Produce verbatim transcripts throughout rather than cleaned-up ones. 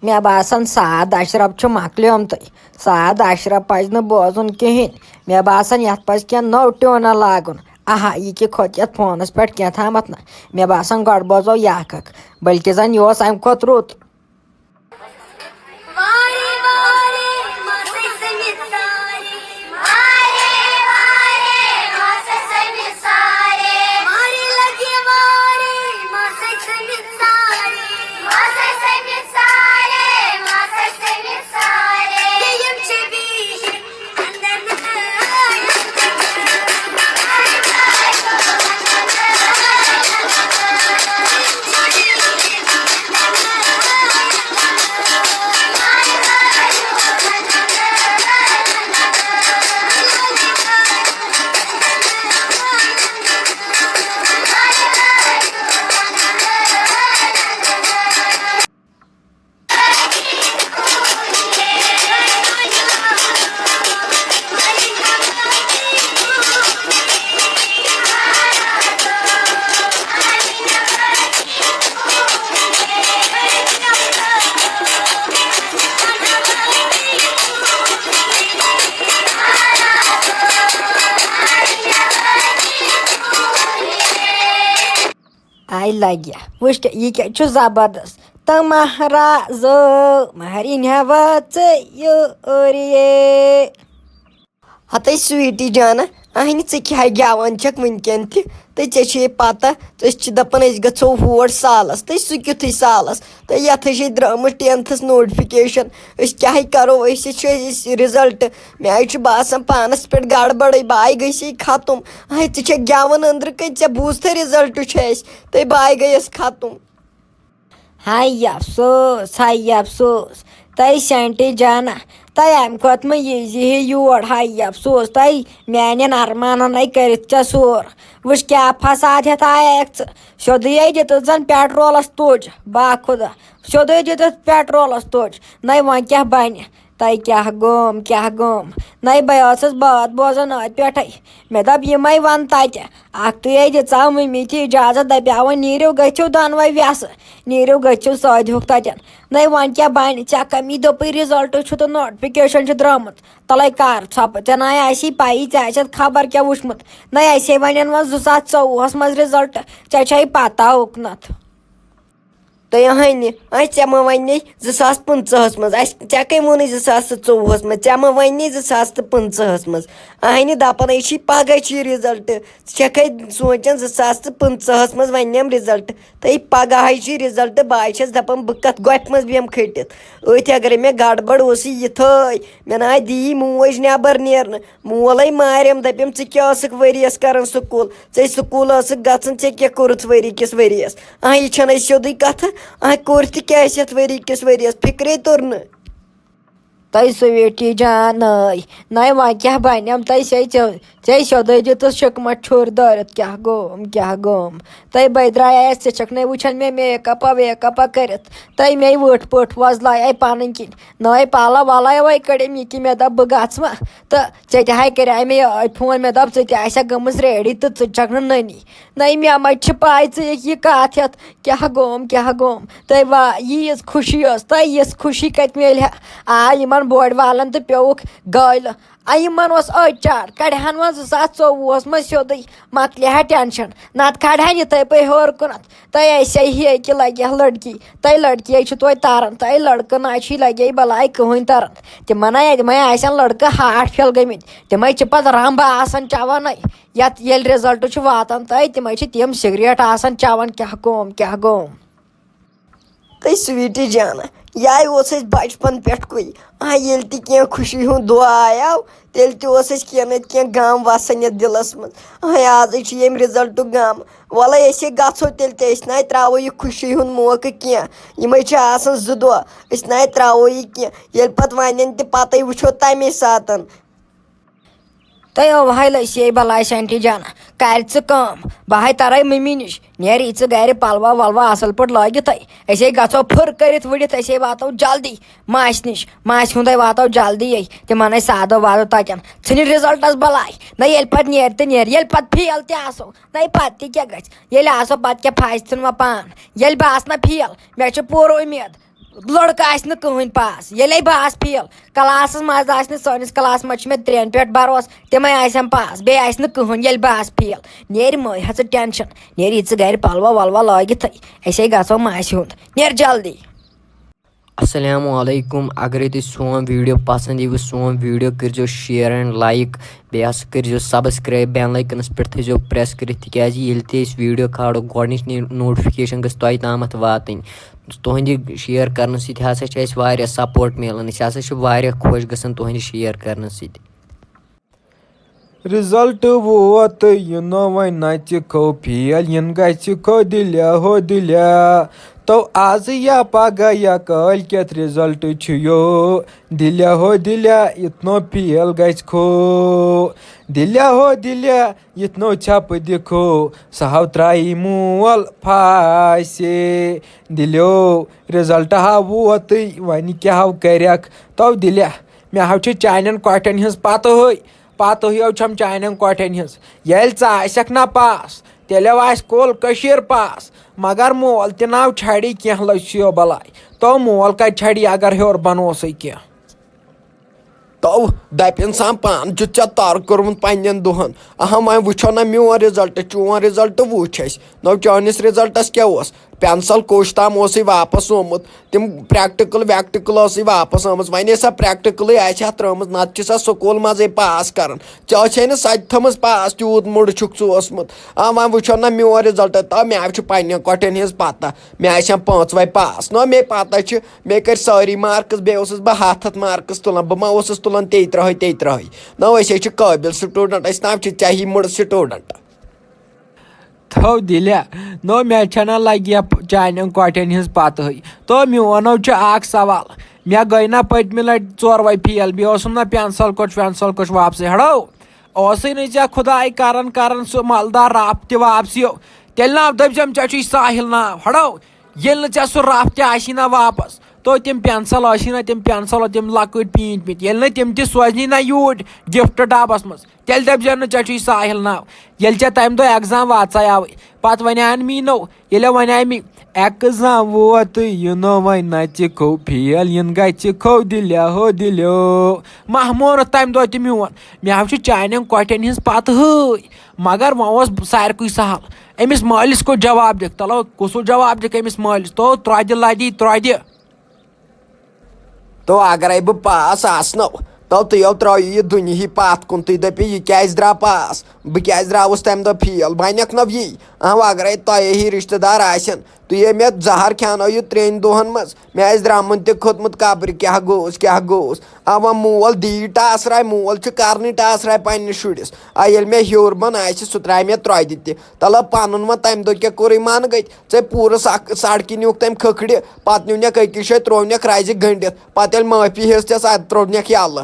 مےٚ باسان، سعد اشرف چھُ مۄکلیومتُے۔ سعد اشرف پزِ نہٕ بوزُن کِہیٖنۍ۔ مےٚ باسان، یتھ پزِ کینٛہہ نٔو ٹیوٗنا لاگُن۔ آہا، یہِ کہِ کھوٚت یتھ فونس پٮ۪ٹھ کینٛہہ تامتھ نہ۔ مےٚ باسان، گۄڈٕ بوزو یہِ اکھ اکھ، بلکہِ زن یہِ اوس امہِ کھۄتہٕ رُت۔ وارے وارے ماسے سٔمِتھ سارے۔ وارے وارے ماسے سٔمِتھ سارے۔ وارے لگے وارے ماسے سٔمِتھ سارے۔ ماسے سٔمِتھ سارے، ماسے سٔمِتھ سارے۔ یِم چھِ بِہِتھ آے لگہِ۔ وٕچھ کیٛاہ، یہِ کیٛاہ چھُ زبردست۔ تہٕ مہرازو، مہرِنۍ ہا وٲژٕے یوٗرۍ۔ ہتے سویٹی جانہ، اہنہِ ژٕ کیٛاہ گٮ۪وان چھکھ وٕنکٮ۪ن تہِ؟ تہٕ ژےٚ چھے پتہ، أسۍ چھِ دپان أسۍ گژھو ہور سالس، تہٕ سُہ کیُتھُے سالس؟ تہٕ یتھ چھے درٲمٕژ ٹینتھس نوٹفکیشن، أسۍ کیٛاہ کرو؟ أسۍ چھِ، أسۍ رزلٹ، مےٚ حظ چھُ باسان پانس پٮ۪ٹھ گڑبڑٕے، بہٕ آے گٔژھٕے ختم۔ ہے، ژٕ چھکھ گٮ۪وان أنٛدرٕ کَنۍ، ژےٚ بوٗزتھا رزلٹ چھُ اَسہِ؟ تہٕ بہٕ آے گٔیَس ختم۔ ہاے افسوس، ہاے افسوس، تۄہہِ سینٹی جانا، تۄہہِ اَمہِ کھۄتہٕ مہ ییٖزِ ہے یور، ہاے افسوس، تۄہہِ میانٮ۪ن ارمانن ہے کٔرِتھ ژےٚ سور۔ وٕچھ کیٛاہ فساد ہٮ۪تھ آیکھ ژٕ، سیوٚدُے ہے دِتُتھ زن پیٹرولس توٚج، با خدا، سیوٚدُے دِتُتھ پیٹرولس توٚج، نَے وۄنۍ کیٛاہ بنہِ؟ تۄہہِ کیٛاہ گوم، کیٛاہ گوم؟ نَے بہٕ ٲسٕس بٲتھ بوزان أتھۍ پٮ۪ٹھَے۔ مےٚ دوٚپ، یِمَے وَن تَتہِ۔ اَکھتُے ہے دِژاو مٔمی تہِ اِجازت، دَپیٛاوَن، "نیٖرِو گٔژھِو دۄنوَے وٮ۪سہٕ، نیٖرِو گٔژھِو سٲدۍ ہُکھ تَتٮ۪ن۔" نَے وۄنۍ کیٛاہ بَنہِ؟ ژےٚ کَمی دوٚپُے رِزَلٹ چھُ تہٕ نوٹفِکیشَن چھُ درٛامُت۔ تَلَے کَر ژھۄپہٕ، ژےٚ نَے آسی پَیی، ژےٚ آسٮ۪تھ خبر کیٛاہ وٕچھمُت۔ نَے اَسے وَنٮ۪ن وۄنۍ زٕ ساس ژوٚوُہَس منٛز رِزَلٹ، ژےٚ چھَے پَتہ اُکنَتھ۔ تہٕ اہنہِ، اَسہِ ژےٚ ما وَنے زٕ ساس پٕنٛژٕہَس منٛز؟ اَسہِ، ژےٚ کٔمۍ ووٚنُے زٕ ساس تہٕ ژوٚوُہَس منٛز؟ ژےٚ ما وَنے زٕ ساس تہٕ پٕنٛژٕہَس منٛز؟ اہنہِ دَپان، أسۍ چھِ پَگاہ چھِ یہِ رِزَلٹ۔ ژٕ چھَکھَے سونٛچان زٕ ساس تہٕ پٕنٛژٕہَس منٛز وَنٮ۪م رِزَلٹ؟ تہٕ پَگاہٕے چھُ یہِ رِزَلٹ، بہٕ ہَے چھَس دَپان، بہٕ کَتھ گۄپھِ منٛز بیٚہمہٕ کھٔٹِتھ؟ أتھۍ اگرے مےٚ گڑبڑ اوسُے یِتھٲے، مےٚ نہ دِیی موج نٮ۪بر نیرنہٕ۔ مول ہے مارٮ۪م، دَپٮ۪م، "ژٕ کیٛاہ ٲسٕکھ ؤریَس کران سکوٗل؟ ژے سکوٗل ٲسٕکھ گژھان، ژےٚ کیٛاہ کوٚرُتھ ؤری کِس ؤریَس؟" آ، یہِ چھَنہٕ اَسہِ سیوٚدُے کَتھٕ۔ آ، کوٚر تہِ کیٛاہ آسہِ یَتھ ؤری کِس ؤریَس؟ فِکرے توٚر نہٕ۔ تۄہہِ سُویٹی جانٲے، نَے وۄنۍ کیٛاہ بَنٮ۪م؟ تۄہہِ سیٚے ژےٚ، ژےٚ سیوٚدُے دیُتُس شِکمَٹ ٹھوٚر دٲرِتھ۔ کیٛاہ گوم، کیٛاہ گوم؟ تۄہہِ بٔدرایس، ژےٚ چھَکھ نَے وٕچھان مےٚ میک اپا ویک اپا کٔرِتھ؟ تۄہہِ مے وٕٹھ پٲٹھۍ وۄزلایے پَنٕنۍ کِنۍ۔ نٔے پَلو وَلو وَے کٔڑِم یہِ کہِ مےٚ دوٚپ بہٕ گژھٕ وۄنۍ۔ تہٕ ژےٚ تہِ ہاے کَریٛاے مےٚ یہِ فون، مےٚ دوٚپ ژٕ تہِ آسکھ گٔمٕژ ریڈی تہٕ ژٕ تہِ چھَکھ نہٕ نٔنی۔ نٔے مےٚ ما چھِ پَے ژٕ یہِ کَتھ ہٮ۪تھ کیٛاہ گوم، کیٛاہ گوم۔ تۄہہِ وا ییٖژ خوشی ٲس، تۄہہِ یِژھ خوشی کَتہِ میلہِ ہا؟ آ، یِمَن بوڈِ والٮ۪ن تہٕ پیوٚوُکھ گٲلۍ۔ آ، یِمَن اوس أتۍ چار، کَڑِہَن وۄنۍ زٕ ساس ژوٚوُہَس منٛز سیوٚدُے، مۄکلہِ ہا ٹٮ۪نشَن۔ نَتہٕ کھالہَن یِتھَے پٲٹھۍ ہیوٚر کُنَتھ۔ تۄہہِ آسہِ ہے یہِ کہِ لَگہِ ہا لٔڑکی، تۄہہِ لٔڑکی ہے چھِ توتہِ تاران، تۄہہِ لٔڑکہٕ نہ چھُے لَگہِ ہے بَلاے کٕہٕنۍ تَران۔ تِمَن ہے، تِمَے آسَن لٔڑکہٕ ہارٹ فیل گٔمٕتۍ، تِمَے چھِ پَتہٕ رَمبہٕ آسان چٮ۪وانَے۔ یَتھ ییٚلہِ رِزَلٹ چھُ واتان تۄہہِ، تِمَے چھِ تِم سِگریٹ آسان چٮ۪وان، کیٛاہ گوم، کیٛاہ گوم۔ تہٕ سویٹی جانہ، یہِ اوس اَسہِ بچپن پٮ۪ٹھ کُے۔ آ، ییٚلہِ تہِ کینٛہہ خوشی ہُنٛد دۄہ آیاو، تیٚلہِ تہِ اوس اَسہِ کینٛہہ نتہٕ کینٛہہ غم وسان یتھ دِلس منٛز۔ آ، ازٕے چھُ ییٚمہِ رِزلٹُک غم۔ وَلَے أسے گژھو تیٚلہِ تہِ، أسۍ نَے ترٛاوو یہِ خوشی ہُنٛد موقعہٕ کینٛہہ۔ یِمے چھِ آسان زٕ دۄہ، أسۍ نَے ترٛاوو یہِ کینٛہہ۔ ییٚلہِ پتہٕ ونن تہِ، پتے وٕچھو تمے ساتن۔ تہٕ اوہے لٔسۍ یے بلاے سینٹی جانہ، کر ژٕ کٲم، بہٕ ہاے ترے مٔمی نِش، نیرِ ژٕ گرِ پلوا ولوا اصل پٲٹھۍ لٲگِتھے، أسے گژھو پھُر کٔرِتھ وُڑِتھ، أسے واتو جلدی ماسہِ نِش، ماسہِ ہُنٛدے واتو جلدی یے، تِمن ٲسۍ سادو وادو تتٮ۪ن، ژھٕنہِ رِزلٹس بلاے۔ نہ ییٚلہِ پتہٕ نیرِ تہٕ نیرِ، ییٚلہِ پتہٕ فیل تہِ آسو، نہ پتہٕ تہِ کیٛاہ گژھِ، ییٚلہِ آسو پتہٕ کیٛاہ پھاسہِ ژھٕنوا پان، ییٚلہِ بہٕ آسہٕ نہ فیل، مےٚ چھِ پوٗرٕ اُمید۔ لڑکہٕ آسہِ نہٕ کٕہٕنۍ پاس، ییٚلے بہٕ آسہٕ فیل، کلاسس منٛز آسہِ نہٕ، سٲنِس کلاسس منٛز چھُ مےٚ ترٛٮ۪ن پٮ۪ٹھ بھروسہٕ، تِمے آسن پاس، بیٚیہِ آسہِ نہٕ کٕہٕنۍ۔ ییٚلہِ بہٕ آسہٕ فیل، نیرِ مہٕ ہےٚ ژٕ ٹینشن، نیرِ یہِ ژٕ گرِ پلوا ولوا لٲگِتھٕے، أسے گژھو ماسہِ ہُنٛد، نیر جلدی۔ السلام علیکم۔ اگرے تۄہہِ سون ویڈیو پسند ییٖوٕ، سون ویڈیو کٔرزیو share and like، بیٚیہِ ہسا کٔرزیو subscribe، bell icon-س پٮ۪ٹھ تھٲیزیو press کٔرِتھ، تِکیازِ ییٚلہِ تہِ أسۍ ویڈیو کھالو، گۄڈنِچ notification گٔژھ تۄہہِ تامَتھ واتٕنۍ۔ تُہنٛدِ share کرنہٕ سۭتۍ ہسا چھِ اَسہِ واریاہ support میلان، أسۍ ہسا چھِ واریاہ خۄش گژھان تُہنٛدِ share کرنہٕ سۭتۍ۔ رِزلٹ ووت تہٕ یِنو وۄنۍ نَژِ کھو فیل، یِن گژھِ کھو دِلیا ہو دِلیا۔ تو آز یا پگاہ یا کٲلۍ کٮ۪تھ رِزلٹ چھُ یو، دِلیا ہو دِلیا، یِتھ نو فیل گژھِ کھو۔ دِلیا ہو دِلیا، یِتھ نو ژھٮ۪پہٕ دِکھو، سُہ ہاو ترٛایی مول پھاسے۔ دِلیو، رِزلٹ ہا ووتٕے، وۄنۍ کیٛاہ ہاو کَرٮ۪کھ؟ تو دِلیا، مےٚ ہاو چھِ چانٮ۪ن کۄٹھٮ۪ن ہٕنٛز پَتہٕے، پَتہٕ ہیو چھَم چانٮ۪ن کۄٹھٮ۪ن ہٕنٛز۔ ییٚلہِ ژٕ آسٮ۪کھ نہ پاس، تیٚلہِ آسہِ کُل کٔشیٖر پاس، مگر مول تہِ ناو چھَڑی کینٛہہ لٔژھیو بَلاے۔ تو مول کَتہِ چھَڑی اگر ہیوٚر بَنوسٕے کینٛہہ؟ تو دَپہِ اِنسان پانہٕ چھُ ژےٚ تَر کوٚرمُت پنٛنٮ۪ن دۄہَن۔ اہم وۄنۍ وٕچھو نہ میون رِزلٹ، چون رِزلٹ وٕچھ اَسہِ۔ نو چٲنِس رِزلٹَس کیٛاہ اوس؟ پینسل کوٚش تام اوسُے واپس آمُت۔ تِم پریکٹیکل ویکٹیکل ٲسٕے واپس آمٕژ۔ وۄنۍ ٲسۍ سۄ پریکٹیکلٕے آسہِ ہا ترٲومٕژ، نتہٕ چھِ سۄ سکوٗل منٛزٕے پاس کران۔ ژےٚ ٲسے نہٕ سۄ تہِ تھٲومٕژ پاس، تیوٗت موٚڑ چھُکھ ژٕ اوسمُت۔ آ، وۄنۍ وٕچھو نہ میون رِزلٹ۔ تو مےٚ چھُ پننٮ۪ن کۄٹھٮ۪ن ہٕنٛز پتہ، مےٚ آسہِ ہا پانٛژوے پاس۔ نہ، مے پتہ چھِ، مے کٔرۍ سٲری مارکس، بیٚیہِ اوسُس بہٕ ہتھ ہتھ مارکس تُلان۔ بہٕ ما اوسُس تُلان تیٚیہِ ترٛہے، تیٚیہِ ترٛہے۔ نہ، أسۍ ہے چھِ قٲبِل سٹوڈنٹ، أسۍ نہ چھِ ژےٚ ہی موٚڑ سٹوڈنٹ۔ تھو دِلہِ، نو مےٚ چھَنہ لگہِ یا پ-، چانٮ۪ن کۄٹھٮ۪ن ہٕنٛز پتہٕے۔ تو میون چھُ اکھ سوال، مےٚ گٔے نہ پٔتمہِ لٹہِ ژوروے فیل، بیٚیہِ اوسُم نہ پینسل کوٚٹ وینسل کوٚٹ واپسٕے ہڑو۔ اوسُے نہٕ ژےٚ خداے کران کران سُہ ملدار رب تہِ واپسیو، تیٚلہِ نہ دٔپۍ زٮ۪م ژےٚ چھُے ساحل ناو ہڑو۔ ییٚلہِ نہٕ ژےٚ سُہ رب تہِ آسی نہ واپس، تو تِم پینسل ٲسی نہ، تِم پینسل تِم لۄکٕٹۍ پیٖنتۍ پیٖنتۍ، ییٚلہِ نہٕ تِم تہِ سوزنی نہ یوٗرۍ گفٹ ڈبس منٛز، تیٚلہِ دٔپۍ زٮ۪ن نہٕ ژےٚ چھُے ساحل ناو۔ ییٚلہِ ژےٚ تَمہِ دۄہ ایگزام واژے آوٕے، پتہٕ وَنیٛاین میٖنو، ییٚلہِ وَنیٛاے مےٚ، ایگزام ووت تہٕ یِنو وۄنۍ نَژِ کھو فیل، یِن گژھِ کھو دِلیا ہو دِلیو۔ ماہ مونُتھ تَمہِ دۄہ تہِ میون، مےٚ حظ چھُ چانٮ۪ن کۄٹھٮ۪ن ہٕنٛز پتہٕ ہٕے۔ مگر وۄنۍ اوس ساروٕے سہل، أمِس مٲلِس کوٚت جواب دِکھ؟ تَلو کُس جواب دِکھ أمِس مٲلِس؟ تو ترٛۄدِ لَدی ترٛۄدِ۔ تو اگرے بہٕ پاس آسنو، تو تُہۍ یو ترٲیِو یہِ دُنیہٕے پتھ کُن، تُہۍ دٔپِو، یہِ کیازِ درٛاو پاس؟ بہٕ کیازِ درٛاوُس تَمہِ دۄہ فیل؟ وۄنۍ اکھ نو یی۔ اہم اگرے تۄہے ہی رشتہٕ دار آسن، تُہۍ یہِ مےٚ زہر کھیانٲیِو ترٛٮ۪ن دۄہن منٛز، مےٚ آسہِ درٛمُن تہِ کھوٚتمُت قبرِ، کیٛاہ گوٚوُس، کیٛاہ گوٚوُس؟ اوا مول دی ٹاسراے، مول چھُ کرنٕے ٹاسراے پننِس شُرِس۔ آ ییٚلہِ مےٚ ہیوٚر بۄن آسہِ، سُہ ترٛایہِ مےٚ ترٛۄدِ تہِ۔ تلہ پنُن ما تَمہِ دۄہ کیٛاہ کوٚرُے من گٔتۍ؟ ژےٚ پوٗرٕ سک-، سڑکہِ نیوٗکھ تٔمۍ کھکھرِ، پتہٕ نیوٗنکھ أکِس جایہِ، ترٛوونکھ رزِ گٔنڈِتھ، پتہٕ ییٚلہِ معٲفی ہیٚژ تس، ادٕ ترٛوونکھ یلہٕ۔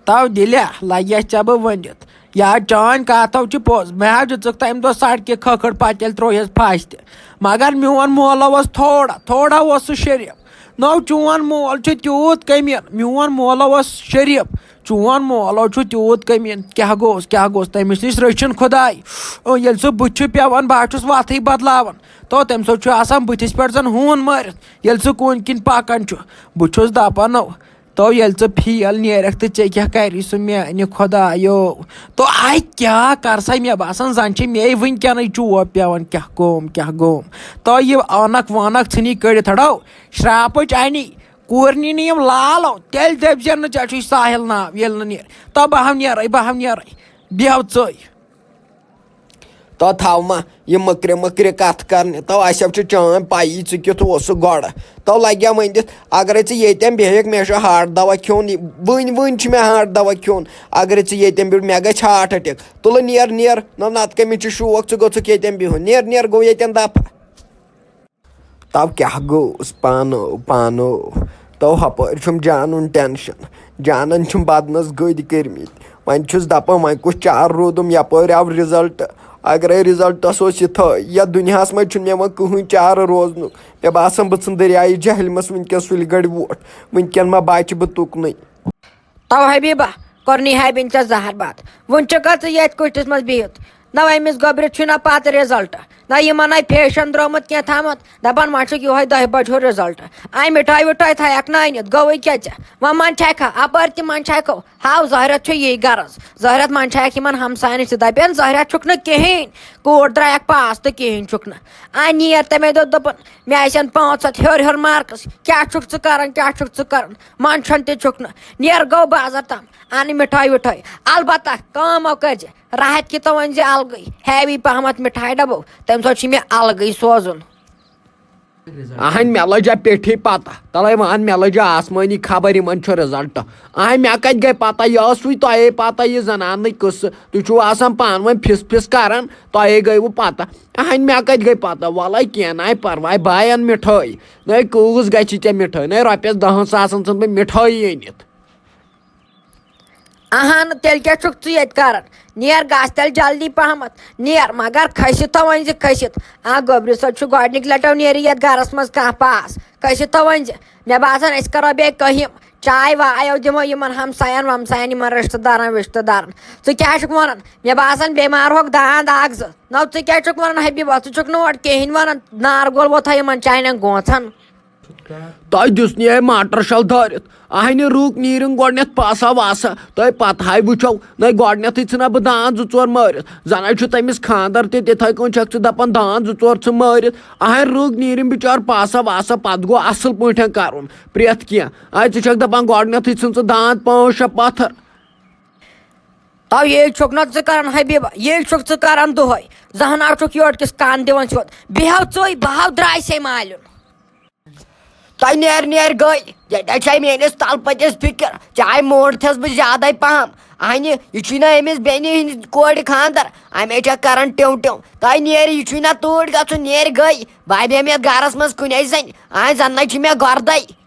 تو دِلہِ لگہِ ژےٚ بہٕ ؤنِتھ، یا چٲنۍ کتھ ہو چھِ پوٚز، مےٚ حظ دِژٕکھ تمہِ دۄہ سڑکہِ کھکھٕر، پتہٕ تیٚلہِ ترٛووہس پھش تہِ۔ مگر میون مول اوس تھوڑا تھوڑا اوس سُہ شریٖف۔ نو چون مول چھُ تیوٗت کٔمیٖن، میون مول اوس شریٖف، چون مول چھُ تیوٗت کٔمیٖن۔ کیٛاہ گوٚوس، کیٛاہ گوٚوس؟ تٔمِس نِش رٔچھِن خۄداے۔ اۭں، ییٚلہِ سُہ بٕتھِ چھُ پٮ۪وان، بہٕ ہا چھُس وَتھٕے بدلاوان۔ تو تٔمۍ سۭتۍ چھُ آسان بٕتھِس پٮ۪ٹھ زَن ہوٗن مٲرِتھ، ییٚلہِ سُہ کوٗنۍ کِنۍ پَکان چھُ۔ بہٕ چھُس دَپان، نو، تو ییٚلہِ ژٕ فیل نیرَکھ تہٕ ژےٚ کیٛاہ کَرِ سُہ میٛانہِ خۄدایو؟ تو اَتہِ کیٛاہ کَر سا؟ مےٚ باسان، زَن چھِ مے وٕنکٮ۪نٕے چوب پٮ۪وان، کیٛاہ گوٚوم، کیٛاہ گوٚوم؟ تو یہِ عٲنَکھ وٲنَکھ ژھٕنی کٔڑِتھ ہَڑو، شرٛاپٕچ اَنی۔ کوٗرنی نہٕ یِم لالو، تیٚلہِ دٔپۍ زٮ۪ن نہٕ ژےٚ چھُے ساحل ناو، ییٚلہِ نہٕ نیرِ۔ تو بہٕ ہاو نیرَے، بہٕ ہاو نیرَے، بیٚہو ژٕے۔ تو تھاو ما یہِ مٔکرِ مٔکرِ کَتھ کَرنہِ، تو اَسہِ ہاو چھِ چٲنۍ پَیی ژٕ کیُتھ اوسُکھ گۄڈٕ۔ تو لَگیا ؤنِتھ، اگرَے ژٕ ییٚتٮ۪ن بیٚہکھ، مےٚ چھُ ہارٹ دوا کھیوٚن، یہِ وٕنۍ وٕنۍ چھُ مےٚ ہارٹ دوا کھیوٚن۔ اگرَے ژٕ ییٚتٮ۪ن بیٚہکھ، مےٚ گژھِ ہارٹ اٹیک۔ تُلہٕ نیر نیر، نہ نَتہٕ کَمہِ چھُ شوق، ژٕ گوٚژھُکھ ییٚتٮ۪ن بِہُن، نیر نیر گوٚو ییٚتٮ۪ن دَفعہ۔ تو کیٛاہ گوٚوس پانو پانو؟ تو ہپٲرۍ چھُم جانُن ٹینشن، جانن چھِم بدنس گٔدۍ کٔرمٕتۍ۔ وۄنۍ چھُس دپان، وۄنۍ کُس چار روٗدُم، یپٲرۍ آو رِزلٹ۔ اگرے رِزلٹس اوس یِتھٲے، یتھ دُنیاہس منٛز چھُنہٕ مےٚ وۄنۍ کٕہٕنۍ چارٕ روزنُک۔ مےٚ باسان، بہٕ ژھٕنہٕ دٔریایہِ جہلمس وٕنکیٚن سُلہِ گڑِ ووٹھ، وٕنکیٚن ما بچہِ بہٕ تُکنُے۔ تو حبیبہ، کوٚرنی ہے بِنہِ ژےٚ زہر بتھ۔ وُنہِ چھُکھا ژٕ ییٚتھۍ کُٹھِس منٛز بِہِتھ؟ نہ أمِس گوٚبرِتھ چھُے نہ پتہٕ رِزلٹ، تۄہہِ یِمن آیہِ فیشن درٛامُت کینٛہہ تامَتھ، دَپان وۄنۍ چھُکھ یِہوٚے دَہہِ بَجہِ ہیوٚر رِزلٹ۔ اَمہِ مِٹھٲے وِٹھٲے تھایَکھ نہٕ أنِتھ، گوٚوٕے کیٛاہ ژےٚ؟ وۄنۍ منٛد چھَکھا؟ اَپٲرۍ تہِ منٛد چھَکو۔ ہاو، ظٲہرت چھُ یی غرض۔ ظٲہرت منٛد چھَکھ یِمن ہمساین نِش تہِ دَپٮ۪ن، ظٲہرت چھُکھ نہٕ کِہیٖنۍ۔ کوٗر درٛایَکھ پاس تہٕ کِہیٖنۍ چھُکھ نہٕ۔ آ، نیر تٔمۍ دوٚپ، دوٚپُن، مےٚ آسن پانٛژھ ہَتھ ہیوٚر ہیوٚر مارکٕس، کیٛاہ چھُکھ ژٕ کران، کیٛاہ چھُکھ ژٕ کران؟ منٛد چھَن تہِ چھُکھ نہٕ۔ نیر گوٚو بازر تام، اَنہٕ مِٹھٲے وِٹھٲے۔ البتہ کٲم مۄکھ کٔرۍ زِ، راحت کہِ تو ؤنۍ زِ الگٕے، ہیوی پہمتھ مِٹھایہِ ڈبو، تَمہِ سۭتۍ چھُ مےٚ الگٕے سوزُن۔ اہن مےٚ لٔج اَ پیٚٹھی پتہ، تَلَے وَن مےٚ لٔج اَ آسمٲنی خبر یِمن چھُ رِزلٹ۔ اہن مےٚ کَتہِ گٔے پتہ، یہِ ٲسوٕے تۄہے پتہ یہِ زنانٕے قٕصہٕ، تُہۍ چھِو آسان پانہٕ ؤنۍ فِس فِس کران، تۄہے گٔیوٕ پتہ۔ اہن مےٚ کَتہِ گٔے پتہ، وَلَے کینٛہہ نَے پرواے، بہٕ اَنہٕ مِٹھٲے۔ نَے کۭژ گژھِ ژےٚ مِٹھٲے، نَے رۄپیَس دَہَن ساسَن ژھٕن بہٕ مِٹھٲیی أنِتھ۔ اہن، تیٚلہِ کیٛاہ چھُکھ ژٕ ییٚتہِ کران؟ نیر، گژھ تیٚلہِ جلدی پہمتھ۔ نیر، مگر کھٔسِتھ تھاو وۄنۍ زِ کھٔسِتھ۔ آ، گوٚبرِ صٲب چھُ گۄڈٕنِکۍ لٹیو نیرِ یتھ گرس منٛز کانٛہہ پاس۔ کھٔسِتھ تھاو وۄنۍ زِ۔ مےٚ باسان، أسۍ کرو بیٚیہِ کٔہِم۔ چاے وایو دِمو یِمن ہمساین ومساین، یِمن رشتہٕ دارن وشتہٕ دارن۔ ژٕ کیٛاہ چھُکھ ونان؟ مےٚ باسان، بیٚیہِ مارہوکھ داند اکھ زٕ۔ نو، ژٕ کیٛاہ چھُکھ ونان، حبیبہ؟ ژٕ چھُکھ نہٕ اورٕ کِہینۍ ونان۔ نارٕ گول ووتھا یِمن چانٮ۪ن گونٛژھن۔ تۄہہِ دِژ نہٕ أمۍ ماٹر شل دٲرِتھ۔ اہنہِ رُک نیٖرِن گۄڈٕنٮ۪تھ پاسا واسا۔ تۄہہِ پتہٕے وٕچھو۔ نَے گۄڈٕنٮ۪تھٕے ژھٕنہ بہٕ داند زٕ ژور مٲرِتھ۔ زَنَے چھُ تٔمِس خانٛدر تہِ، تِتھَے کٔنۍ چھَکھ ژٕ دَپان داند زٕ ژور ژھٕ مٲرِتھ۔ اہنہِ رُک نیٖرِن بِچار پاسا واسا، پتہٕ گوٚو اَصٕل پٲٹھۍ کَرُن پرٛٮ۪تھ کینٛہہ۔ اَے ژٕ چھَکھ دَپان گۄڈٕنٮ۪تھٕے ژھٕن ژٕ داند پانٛژھ شےٚ پَتھر۔ تو ییٚلہِ چھُکھ نہ ژٕ کران حبیبہ، ییٚلہِ چھُکھ ژٕ کران دۄہے۔ زہنا چھُکھ یورٕ کِس کن دِوان سیوٚد۔ بیٚہو ژٕے، بہٕ ہاو درٛاے سے مالیُن۔ تۄہہِ نیر نیر گٔے، ییٚتہِ چھے میٲنِس تلہٕ پٔتِس فِکر، چاے موٗڈ تھس بہٕ زیادے پہم۔ اہنہِ، یہِ چھُے نہ أمِس بیٚنہِ ہٕنٛدِ کورِ خانٛدر، امے چھےٚ کران ٹیوٚو ٹیوٚو۔ تۄہہِ نیر، یہِ چھُے نہ توٗرۍ گژھُن، نیر گٔے۔ بہٕ بیٚہمہٕ یتھ گرس منٛز کُنے زٔنۍ، اہنہِ زن نہ چھُ مےٚ گردے۔